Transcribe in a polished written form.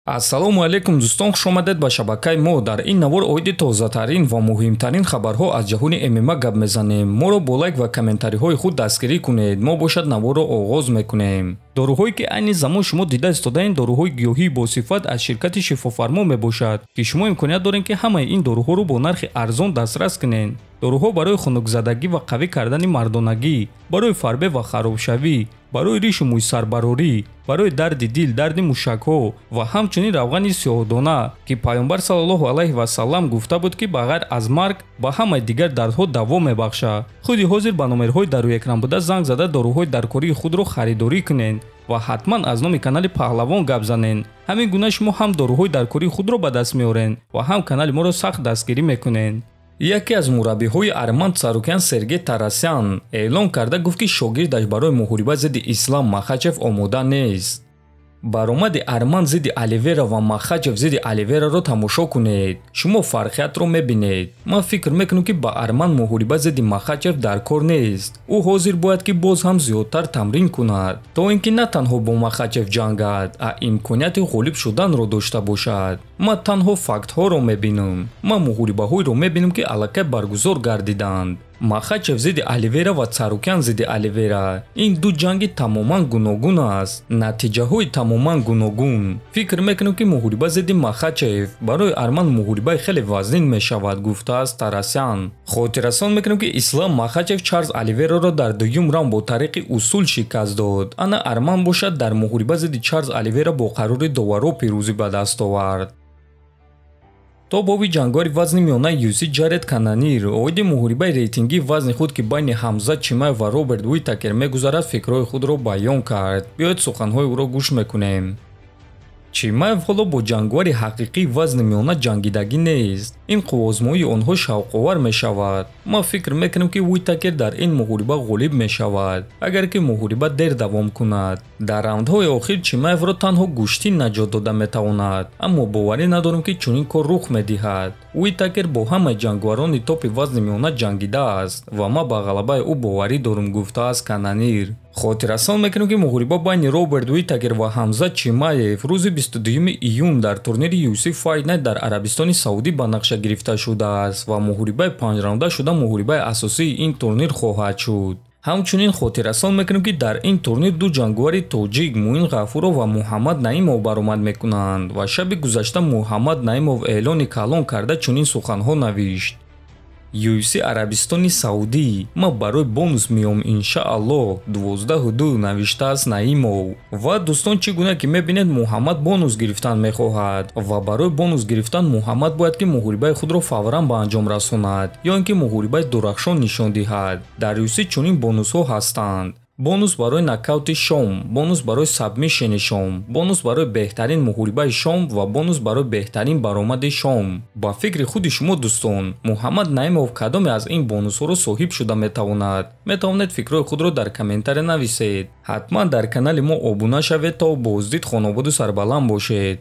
Ассалому алайкум дӯстон, хуш омадед ба шабакаи мо. Дар ин навор оиди тозатарин ва муҳимтарин хабарҳо аз ҷаҳони ММА гап мезанем. Моро бо лайк ва комментариҳои худ дастгирӣ кунед. Мо бошад наворро оғоз мекунем. Доруҳое ки айни замон шумо дида истодаед, доруҳои гиёҳии босифат аз ширкати Шифофармо мебошад, ки шумо имконият доред, ки ҳамаи ин доруҳоро бо нархи арзон дастрас кунед. Доруҳо барои хунукзадагӣ ва қавӣ кардани мардонагӣ, барои фарбе ва харобшавӣ, барои ришу мӯйсарбарорӣ, барои дарди дил, дарди мушакҳо ва ҳамчунин равғани сиёҳдона, ки Пайғамбар саллаллоҳу алайҳи васаллам гуфта буд, ки ба ғайр аз марг ба ҳамаи дигар дардҳо даво мебахшад. Худи ҳозир ба номерҳои дар рӯи экран буда занг зада доруҳои даркории худро харидорӣ кунед ва ҳатман аз номи канали Паҳлавон гап занед. Ҳамин гуна шумо ҳам доруҳои даркории худро ба даст меоред ва ҳам канали моро сахт дастгирӣ мекунед. Яке аз мураббиҳои Арман Царукян Сергей Тарасян эълон карда гуфт, ки шогирдаш барои муҳориба зидди Ислам Махачев омода нест. Баромади Арман зидди Оливера ва Махачев зидди Оливераро тамошо кунед. Шумо фарқиятро мебинед. Ман фикр мекунам, ки ба Арман муҳориба зидди Махачев дар кор нест. Ӯ ҳозир бояд, ки боз ҳам зиёдтар тамрин кунад, то ин ки на танҳо бо Махачев ҷангад, а имконияти ғолиб шуданро дошта бошад. Ман танҳо фактҳоро мебинам. Ман муҳорибаҳоеро мебинам, ки аллакай баргузор гардиданд. Махачев зидди Оливера ва Царукян зидди Оливера. Ин ду ҷанги тамоман гуногун аст. Натиҷаҳои тамоман гуногун. Фикр мекунам, ки муҳориба зидди Махачев барои Арман муҳорибаи хеле вазнин мешавад, гуфтааст Тарасян. Хотиррасон мекунам, ки Ислам Махачев Чарлз Оливераро дар дуюм раунд бо тариқи усул шикаст дод. Ана Арман бошад дар муҳориба зидди Чарлз Оливера бо қарори доваро пирӯзӣ ба даст овард. То боби ҷангори вазни миёнаи UFC Ҷаред Кананир оиди муҳорибаи рейтингии вазни худ, ки байни Ҳамзат Чимаев ва Роберт Уитакер мегузарад, фикрҳои худро баён кард. Биёед суханҳои ӯро гӯш мекунем. Чимаев ҳоло бо ҷангвари ҳақиқии вазни миёна ҷангидагӣ нест. Ин қувваозмоии онҳо шавқовар мешавад. Ман фикр мекунам, ки Уитакер дар ин муҳориба ғолиб мешавад, агар ки муҳориба дер давом кунад. Дар раундҳои охир Чимаевро танҳо гӯштӣ наҷот дода метавонад, аммо боварӣ надорам, ки чунин кор рух медиҳад. Уитакер бо ҳамаи ҷангварони топи вазни миёна ҷангидааст ва ман ба ғалабаи ӯ боварӣ дорам, гуфтааст Кананир. Хотиррасон мекунем, ки муҳориба байни Роберт Уитакер ва Ҳамзат Чимаев рӯзи 22 июн дар турнири UFC Fight Night дар Арабистони Саудӣ ба нақша гирифта шудааст ва муҳорибаи панҷраунда шуда муҳорибаи асосии ин турнир хоҳад шуд. Ҳамчунин хотиррасон мекунем, ки дар ин турнир ду ҷангвари тоҷик Муин Ғафуров ва Муҳаммад Наимов баромад мекунанд ва шаби гузашта Муҳаммад Наимов эълони калон карда чунин суханҳо навишт: UFC Арабистони Саудӣ, ман барои бонус меом, иншааллоҳ, 12-2, навиштааст Наимов. Ва дӯстон, чӣ гуна ки мебинед, Муҳаммад бонус гирифтан мехоҳад ва барои бонус гирифтан Муҳаммад бояд, ки муҳорибаи худро фавран ба анҷом расонад ё ин ки муҳорибаи дурахшон нишон диҳад. Дар UFC чунин бонусҳо ҳастанд: бонус барои нокаути шом, бонус барои сабмишени шом, бонус барои беҳтарин муҳорибаи шом ва бонус барои беҳтарин баромади шом. Ба фикри худи шумо, дӯстон, Муҳаммад Наимов кадоме аз ин бонусҳоро соҳиб шуда метавонад? Метавонед фикрҳои худро дар комментария нависед. Ҳатман дар канали мо обуна шавед, то боздид хонободу сарбаланд бошед.